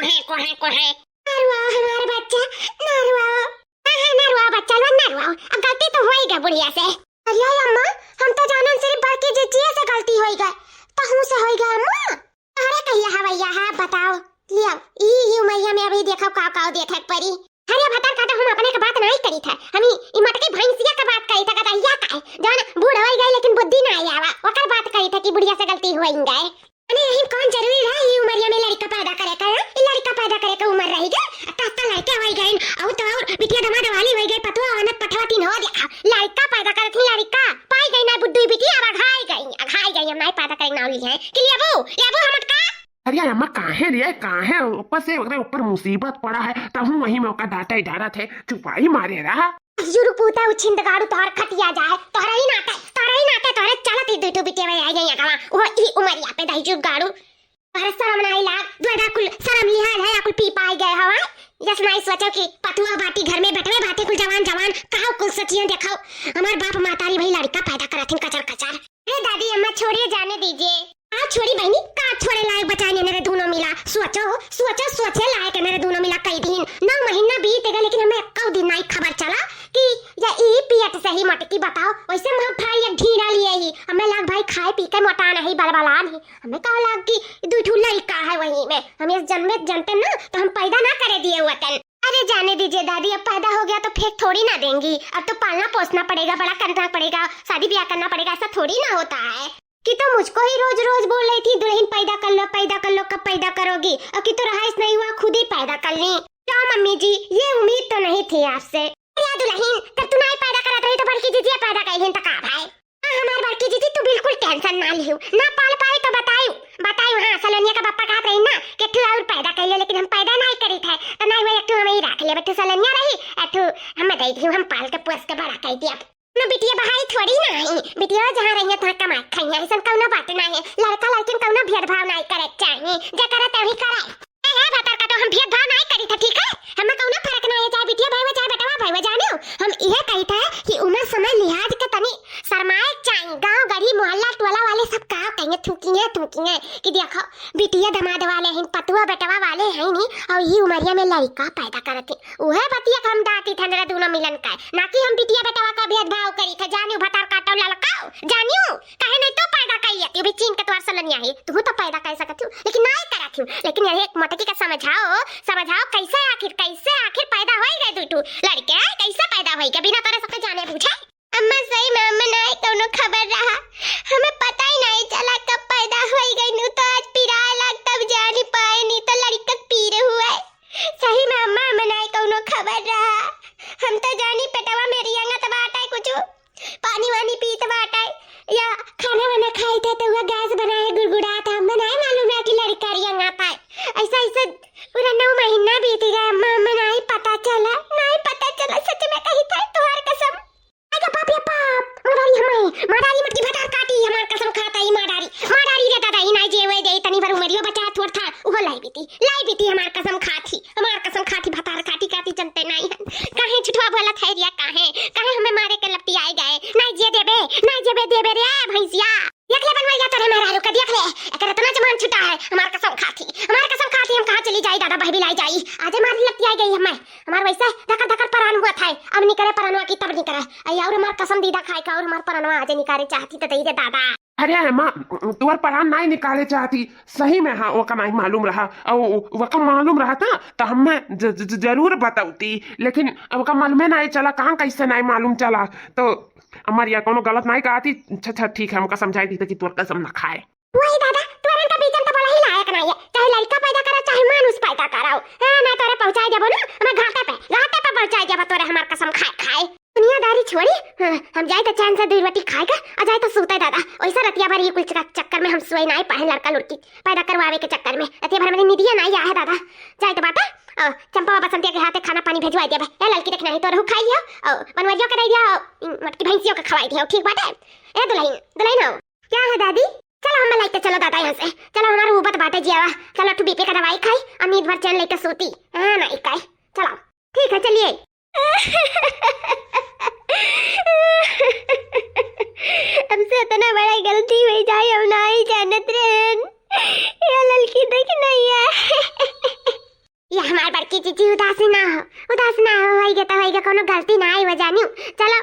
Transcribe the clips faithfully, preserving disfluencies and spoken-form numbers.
कोहे, कोहे, कोहे। ना रुआओ हमार बच्चा, ना रुआओ। हाँ, हाँ, ना रुआओ बच्चा लोग, ना रुआओ। अब गलती तो होइगा बुढ़िया से। अरे अम्मा, हम तो जानन सिर्फ बड़की जिज्जिया से गलती होइगा, तहू से होइगा अम्मा। अरे कहिया हवैया है, बताओ। लियाओ, ई, ई उमरिया में अभी देखो काव काव देखे के परी। अरे भतार काटो, हम अपने के बात नाई करी था, हम ई, ई मटकी भैंसिया के बात करी था, कतहिया का है, जौन बूढ़ होई गई लेकिन बुद्धि नाई आवा, ओकर बात करी था कि बुढ़िया से गलती होई गए। अरे यही कौन जरूरी रहा ई उमरिया में लड़का पैदा करे का, हाँ? ई लड़का पैदा करे का उमर रही गई, त, त लड़के होई गए, और तो और बिटिया दमाद वाली होई गई, पतुआ अनत पठवा तीन हो गया, लड़का पैदा करे थी, लड़का पाई गई ना बुद्धि बिटिया, अब अघाई गई, अघाई गई, हम नाई पैदा करे नाव ली है कि लेबू, लेबू हम मटका। अरे अम्मा, काहे रे, काहे ऊपर से ओकरे ऊपर मुसीबत पड़ा है, तहूँ वही में ओका डांटे डारत है, चुपाई मारे रहा। जुरु पूता उछिंद गाड़ू तोहर खटिया जाए, तोहरे ही नाते, तोहरे ही नाते, तोहरे चलत ही दुई ठो बिटिया में आई गई अगवा, वो ई उमरिया पे दही जुग गाड़ू। तोहरे शरम नाई लाग, द्वेदा कुल शरम लिहाज है, या कुल पी पाई गए हवा। जस नाई सोचो कि पतुआ बाटी घर में बैठवे बाटे कुल जवान जवान, कहाउ कुल सोचिए देखो, हमार बाप मातारी वही लड़का पैदा करत हिन कचर कचर। ए दादी अम्मा, छोड़िए, जाने दीजिए। का छोड़ी बहनी, का छोड़े लायक बचाए ने मेरे दोनों मिला। सोचो, सोचो, सोचे लायक है मेरे दोनों मिला कई दिन। नौ महीना बीत गए, लेकिन हमें एक्कौ दिन नाई खबर चला कि या ई पियट से ही मटकी बताओ। वैसे हम फाड़ एक ढींढा लिए ही। हमें लाग भाई खाए पी के मोटा नहीं, बलबला नहीं। हमें का लाग कि दुई ठू लड़का है वहीं में। हम इस जन्म में जनते ना, तो हम पैदा ना करे दिए हुआ तन। अरे जाने दीजिए दादी, अब पैदा हो गया तो फेंक थोड़ी ना देंगी। अब तो पालना पोसना पड़ेगा, बड़ा करना पड़ेगा, शादी ब्याह करना पड़ेगा, ऐसा थोड़ी ना होता है कि तुम मुझको ही रोज रोज बोल रही थी, "दुल्हन पैदा कर लो, पैदा कर लो, कब पैदा करोगी?" और कि तो रहा इस नहीं हुआ, खुद ही पैदा कर ली। क्या मम्मी जी, ये उम्मीद तो नहीं थी आपसे। या दुल्हन, जब तू नाई पैदा करत रही तो बड़की जीजी पैदा कइलिन त का भाई? हाँ, हमार बड़की जीजी, तू बिल्कुल tension ना लिहू, ना पाल पाए तो बतायू, बतायू। हाँ, सलोनिया का पापा कहत रही ना कि तू और पैदा कर ले, लेकिन हम पैदा नहीं करी थे, तो नहीं हुआ, एक ठू हमें ही रख ले, एक ठू सलोनिया रही, एक ठू हम दे दी, हम पाल के पोस के बड़ा कर दिया। ना बिटिया बहाई थोड़ी ना आई, बिटिया जहाँ रही है तहाँ कमाई खाई है, ऐसन कौनो बात ना है। लड़का लड़किन कौनो भेदभाव नहीं करे के चाही, जे करे ते वही करे। ए, ए, भतार काटो, हम भेदभाव नाई करी था, ठीक है? हमें कौनो फर्क नाई है, चाहे बिटिया भाई हो, चाहे बेटवा भाई हो, जानियो। हम इहे कही था कि उम्र समय लिहाज के तनी शरमाए के चाही। गाँव गली मोहल्ला टोला वाले सब का कहिए, थूकिए, थूकिए कि देखो, बिटिया दमाद वाले हैं, पतुआ बेटवा वाले हैं नी, और ई उमरिया में लड़का पैदा करत है। उहे बतिया के हम डांटी था मेरा दोनों मिलन का, ना कि हम बिटिया बेटवा का भेदभाव करी था। जानियो भतार काटो ललकाओ, जानियो। काहे नहीं तो पैदा कर लेती, अभी चीन के तोर सलनिया है, तू तो पैदा कर सकती हूँ, लेकिन नहीं करती हूँ। लेकिन यही एक मोटकी का समझाओ, समझाओ कैसे आखिर, कैसे आखिर पैदा होई गए दुई ठू लड़के, कैसे पैदा होई गए बिना तोरे सबके जाने बूझे? अम्मा सही में अम्मा नहीं कौनो खबर रहा, हमें पता ही नहीं चला कब पैदा होई गए, नू तो आज पिराए लाग तब जानी पाए, नहीं तो लड़का पीर हुए। सही में अम्मा हमें नहीं कौनो खबर रहा, हम तो जानी पेटवा में रियंगत बाटे कुछ, पानी वानी पीत बाटे या खाना वाना खाई थे तो वह गैस बनाए गुड़गुड़ात है। हमें नहीं मालूम है कि लड़का रियंगा पाए। ऐसा, ऐसा पूरा नौ महीना बीत गया, अम्मा, हमें नहीं पता चला, नहीं पता चला, सच में कही था तोहार कसम। अरे बाप रे बाप, माडारी हमें, माडारी मटकी भतार काटी, हमार कसम खाता ही माडारी, माडारी रे दादा, ही नहीं जेवे दे, तनी भर उमरियो बचा थोड़ था, उहो लाई बीती, लाई बीती हमार कसम खाती। हमार कसम खाती, भतार काटी काटी जनते नाई हन। काहे झुठवा बोलत है रिया, काहे, काहे हमें मारे के लपटी आए गए? नाई जिए देबे, नाई जिए देबे रे भैंसिया। देख ले बनवैया तोरे मेहरारू का, देख ले, एकर इतना जमान छुटा है। हमार कसम खाती, हमार कसम खाती, हम कहाँ चली जाई दादा, बहबिलाई जाई। आजे मारी लपटी आई गई हमें, हमार वैसे धकर धकर परान हुआ था, अब निकले परानवा की तब निकले। आई और हमार कसम दीदा खाए का, और हमार परानवा आजे निकाले चाहती तो दे दे दादा। अरे अम्मा, तुहर परान नाई निकाले चाहती, सही में। हाँ, ओका नाई मालूम रहा, और ओका मालूम रहता तो हमें ज-, ज-, ज-, जरूर बतौती, लेकिन ओका मालूमे नाई चला, कहाँ कैसे नाई मालूम चला। तो अम्मा रिया कौनो गलत नाई कहती। अच्छा, अच्छा, ठीक है, हमका समझाई दी कि तोर कसम ना खाए। वही दादा, तोरन का बीचन तो बोला ही लायक नाई है, चाहे लड़का पैदा करा, चाहे मानुस पैदा कराओ। हाँ, ना तोरे पहुँचाई देबो ना, हमें घाटे पे, घाटे पे पहुँचाई देबो तोरे हमार कसम खाए खाए। दुनियादारी छोड़ी, हाँ, हम जाए तो चैन से दुई रोटी खाए के, आ जाए तो सूते दादा। वैसा रतिया भर ये कुल चक्कर, चक्कर में हम सोए नाई पाए, लड़का लड़की पैदा करवावे के चक्कर में। रतिया भर मेरी निदिया नाई आए दादा। जाए तो बाटे, और चंपा बसंतिया के हाथे खाना पानी भेजवाई दिया। ए लड़की देखना है तो रहू खाई लियो, और बनवरियो के दे दिया, और मटकी भैंसियों के खवाई दिया, ठीक बाटे? ए दुल्हन, दुल्हन हो। क्या है दादी? चलो हम लेके चलो दादा यहाँ से, चलो हमारे उबत बाटे जियावा, चलो ठू बीपी का दवाई खाई और नींद भर चैन लेके सोती। हाँ नाई काई, चलो। ठीक है, चलिए। हमसे इतना बड़ा गलती हो जाए, हम ना ही जानत रहन। ये लड़की देख नहीं है। जी, उदासी ना हो, उदास ना हो, होइगे त होइगे, कौनो गलती ना आई हो जानियो। चलो,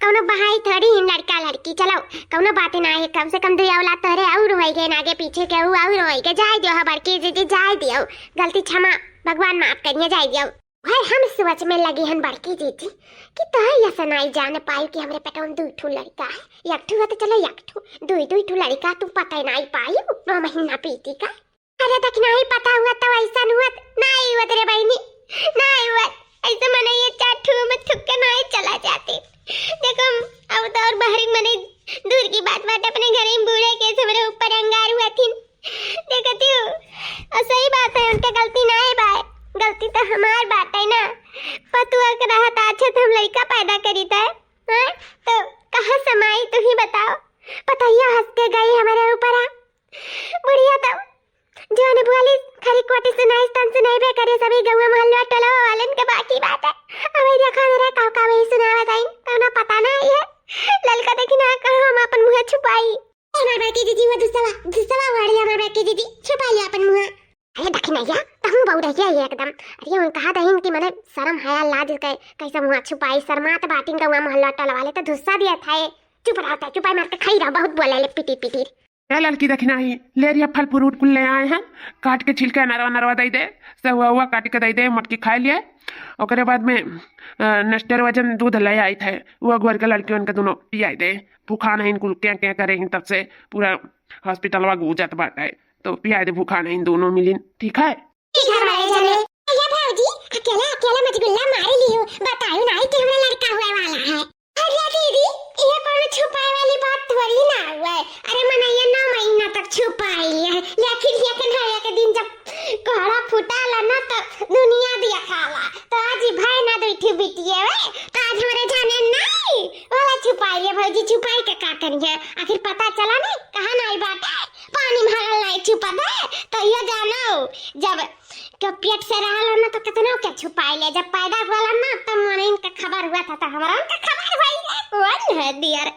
कौनो बहाई थोड़ी ही लड़का लड़की, चलो, कौनो बात ना आई, कम से कम दुई औलाद तोहरे और होइगे, ना आगे पीछे के ऊ और होइगे, जाए दियो हो बड़की जीजी, जाए दियो, गलती क्षमा, भगवान माफ करिए, जाए दियो। भाई हम सोच में लगी हन बड़की जीजी कि तोहे ऐसा नाई जान पाई कि हमरे पेटवा में दुई ठो लड़का है, एक ठो है तो चलो एक ठो, दुई दुई ठो लड़का तू पता ही नाई पाई, नौ महीना पीती का। अरे देख, नहीं पता हुआ तो ऐसा हुआ, नहीं हुआ तेरे बहनी, नहीं हुआ। ऐसे मने ये चार ठो में थुक के नहीं चला जाते। देखो, अब तो और बाहर मने दूर की बात बाटे, अपने घर में बूढ़े के हमरे ऊपर अंगार हुआ थी। देखती हूँ, और सही बात है, उनके गलती नहीं बाय, गलती तो हमार बाटे ना। पतुआ के रहत आछे तो हम लइका पैदा करी थे, हैं? तो कहाँ समाई, तू ही बताओ। पतैया हंस के गई हमारे ऊपर, आ बुढ़िया तो जौन बोली खरी कोटी सुनाई, तन सुनाई बे करे, सभी गौवा मोहल्ला टोला वालन के बाकी बात है। अबे देखो रे, काव काव ही सुनावत आई, कौनो पता ना है। ललका देखी ना, कहाँ हम अपन मुँह छुपाई। ए, हमार बड़की जीजी, वो दुसवा, दुसवा वाली हमार बड़की जीजी, छुपा लिया अपन मुँह। अरे दखिनैया, तहूँ बउरहिया ही एकदम। अरे उन कहा दहिन कि मने शर्म हया लाज के, कैसे मुँह छुपाई, शर्मात बाटिन गौवा मोहल्ला टोला वाले तो धुस्सा दिया था। चुप रहो, चुपाई मार के खाई रहो, बहुत बोले ले पिटी पिटी। ए ललकी, देखी नाही, ले रिया फल फ्रूट कुल ले आए हैं, काट के छिलके नरवा नरवा दे दे, से हुआ हुआ काट के दे दे, मोटकी खाए लिए। ओकरे बाद में, अ, नेस्टर वजन दूध ले आई थे, वो घर के लड़कियों के दोनों पियाई दे। भूखा नहीं कुल क्या क्या करे हैं, तब से पूरा हॉस्पिटलवा गूंजत बाटे, तो पियाई दे भूखा नहीं दोनों मिलिन, ठीक है? ठीक है, हमारे जने। भैया भौजी, अकेला, अकेला मजगुल्ला मारे लियो, बतायो नाही कि हमरा लड़का हुए वाला है। अरे दीदी, ये कौनो छुपाए वाली बात थोड़ी ना हुआ है। अरे मनैया नौ महीना तक छुपाई है, लेकिन ये कन्हैया के दिन जब कोहड़ा फूटाला ना, तो दुनिया दिया खाला। तो आज ही भाई ना दुई ठे बिटिया वे, तो आज हमरे जाने नहीं वाला छुपाई है भौजी, छुपाई के का करिए? आखिर पता चला नहीं, कहाँ नहीं बाटे, पानी में हगल नहीं छुपा दे, तो ये जानो जब के पेट से रहल ना तो कितना के छुपाई ले, जब पैदा हुआ ना तब मने इनका खबर हुआ था, तो हमरा उनका खबर हुई है, कौन है दियर?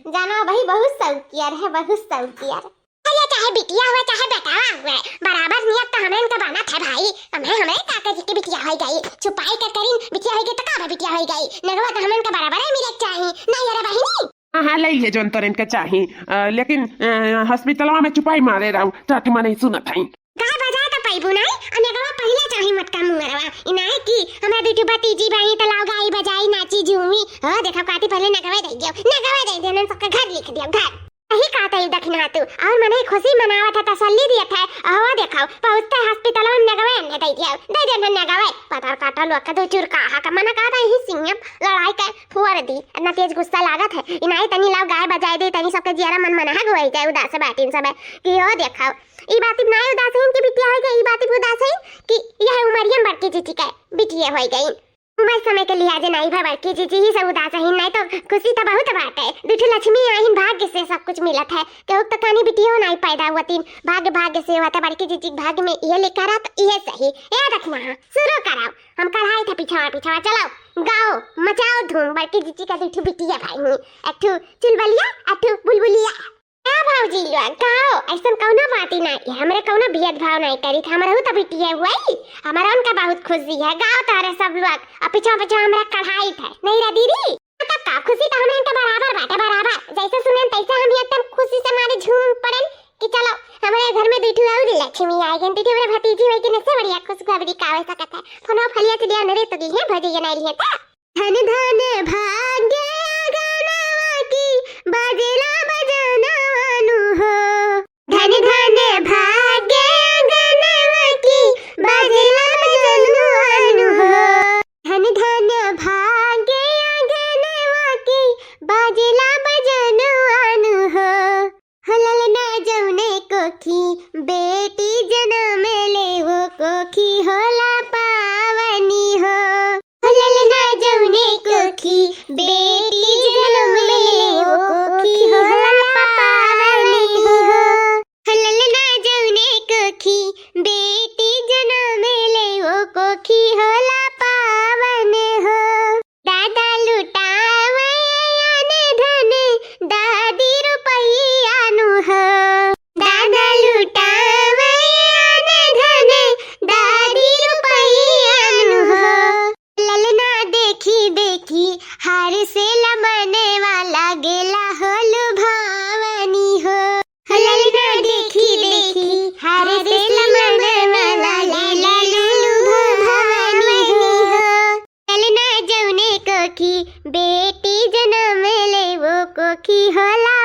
जाना भाई बहुत शौकियर है, बहुत शौकियर। अरे चाहे बिटिया हुआ चाहे बेटावा हुआ, बराबर नियत तो हमरे इनका बनत है भाई। हमें, हमें का करी कि बिटिया हो गई, छुपाई के करीन बिटिया हो गई तो का बा बिटिया हो गई, नगवा तो हमरे इनका बराबर है मिले के चाही, नहीं अरे बहिनी? हाँ, हाँ, ले लिए जौन तोरे इनके चाही, अ, लेकिन, अ, हॉस्पिटलवा में छुपाई मारे रहू, चट मने सुनत हई। गाय बजाए त पैबू नाई, आ नगवा पहिले चाही मोटका मुंगरवा। ई नाई कि हमरा दुई ठो भतीजी बाई त लाओ गाई बजाई, नाची झूमी। हो, देखब काती पहिले नगवे दे दियो, नगवे दे दियो, नन सबके घर लिख दियो, घर। यही कहत है दखिना तू, और मने खुशी मनावत है, तसल्ली दियत है। हो देखो, पहुँचते हॉस्पिटल में नगवे अन्ने दे दियो, दे दियो नगवे। पतर काटा लोग के दो चुरका हा का मना कहत है, यही सिंगम लड़ाई के फुअर दी, इतना तेज गुस्सा लागत है। ई नाई तनी लाओ गाय बजाए दे, तनी सबके जियरा मन मना हो जाए, उदास बाटिन सब कि हो देखो, ई बात नाई उदासीन की बिटिया होई गई, ई बात उदासीन कि यह उमरिया में बड़की जीजी के बिटिया होई गई। उमर समय के लिहाजे नाई भा बड़की जीजी ही सब उदासीन, नाई तो खुशी तो बहुत बाटे। दुठो लक्ष्मी आहिन, भाग्य से सब कुछ मिलत है। केहू तो कानी बिटियो नाई पैदा हुआ तीन, भाग्य, भाग्य से हुआ था। बड़की जीजी के भाग्य में ये लिखा रहा तो ये सही। याद रखना है, शुरू कराओ। हम कढ़ाई थे पिछवा पिछवा, चलाओ, गाओ, मचाओ धूम। बड़की जीजी का दुठो बिटिया भाई हुई, एक ठो चुलबलिया, एक ठो बुलबुलिया। का भौजी लोग, का हो? ऐसन कौनो बात ही नहीं है, हमरे कौनो भेदभाव नहीं करी था, हमरहू तो बिटिया हुई, हमरा उनका बहुत खुशी है। गाओ तारे सब लोग, अब पीछे पीछे हमरा कढ़ाई था, नहीं रे दीदी? तब का खुशी तो हमरे इनका बराबर बाटे, बराबर। जैसे सुनेन तैसे हम एकदम खुशी से मारे झूम पड़ेन कि चलो, हमरे घर में दुई ठो और लक्ष्मी आ गई, दुई ठो हमरे भतीजी हुई कि नसे बढ़िया खुशखबरी का हो सकत है। फोनो फलिया चलिया नरे तो दी है, भौजी ये नहीं लिए था। धन धन भाग्य अगनवा की, बाजेला बजनवा नु हो। धन धन भाग्य अगनवा की, बाजेला बजनवा नु हो। धन धन भाग्य अगनवा की, बाजेला बजनवा नु हो। हो ललना जौने कोखी बेटी जनम ले, वो कोखी होला पावनी हो। हो ललना जौने कोखी बेटी जनम ले, वो कोखी होला पावनी हो। हो ललना जौने कोखी बेटी जनम ले, वो कोखी होला पावन हो। दादा लुटावे अन धन कि बेटी जनम लेबो कोखी होला